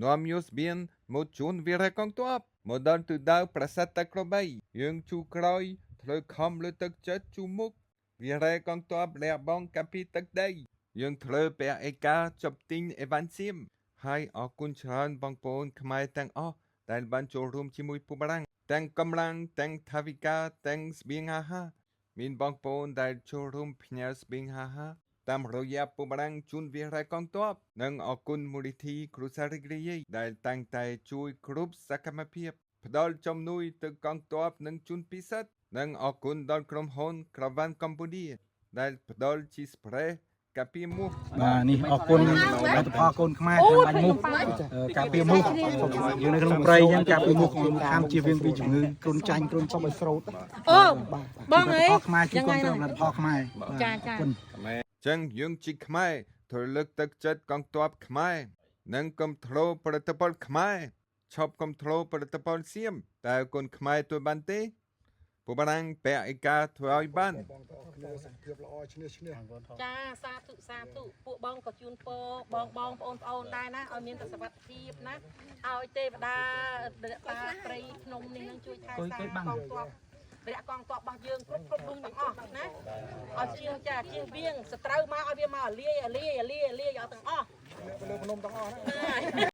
នាំយកស្បៀងមកជូនវីរៈកងទ័ពមកដល់ទិសដៅប្រាសាទតាក្របីយើងជួក្រោយត្រូវខំលើកទឹកចិត្តជួមុខវីរៈកងទ័ពលះបង់កាពីទឹកដីយើងត្រូវពាក់ឯកាចាប់ទិញអេវ៉ាន់សៀមហើយអរគុណច្រើនបងប្អូនខ្មែរទាំងអស់ដែលបានចូលរួមជាមួយពូបារាំងទាំងកម្លាំងទាំងថវិកាទាំងស្បៀងអាហារមានបងប្អូនដែលចូលរួមផ្ញើស្បៀងអាហារតាមរយៈពូបារាំងជូនវីរៈកងទ័ពនិងអរគុណមូលនិធិគ្រួសាររីករាយដែលតាំងតែជួយគ្រប់សកម្មភាពផ្ដល់ជំនួយទៅកងទ័ពនិងជនពិសេសនិងអរគុណដល់ក្រុមហ៊ុនក្រវ៉ាន់កម្ពុជាដែលផ្ដល់ជីស្ប្រេកាពីមូស បាទនេះអរគុណផលិតផលកូនខ្មែរខាងបាញ់មូសការពារមូសយើងនៅក្នុងព្រៃអញ្ចឹងការពារមូសខ្ញុំខាំជៀសវាងពីជំងឺគ្រុនចាញ់គ្រុនសុំឲ្យស្រោត អូបងអើយ ផលខ្មែរជួយគ្រប់គ្រងផលិតផលខ្មែរ ចាចា អរគុណ ចឹងយើងជាខ្មែរត្រូវលើកទឹកចិត្តកងទ័ពខ្មែរនិងកុំធ្លោផលិតផលខ្មែរឈប់កុំធ្លោផលិតផលសៀមតើកូនខ្មែរធ្វើបានទេពូបារាំងពាក់ឯកាធ្វើឲ្យបាន បងប្អូនគ្នាសុខភាពល្អឈ្នះឈ្នះ ចាសាធុសាធុពួកបងក៏ជូនពរបងបងប្អូនប្អូនដែរណាឲ្យមានតែសុវត្ថិភាពណាឲ្យទេវតារក្សាព្រៃភ្នំនេះនឹងជួយថែសារកងទ័ពរៈកងទ័ពរបស់យើងគ្រប់គ្រប់រុំទាំងអស់ណាឲ្យជាចាជាវៀងសត្រូវមកឲ្យវាមកលាយលាយលាយលាយឲ្យទាំងអស់ លើភ្នំទាំងអស់ណា ណា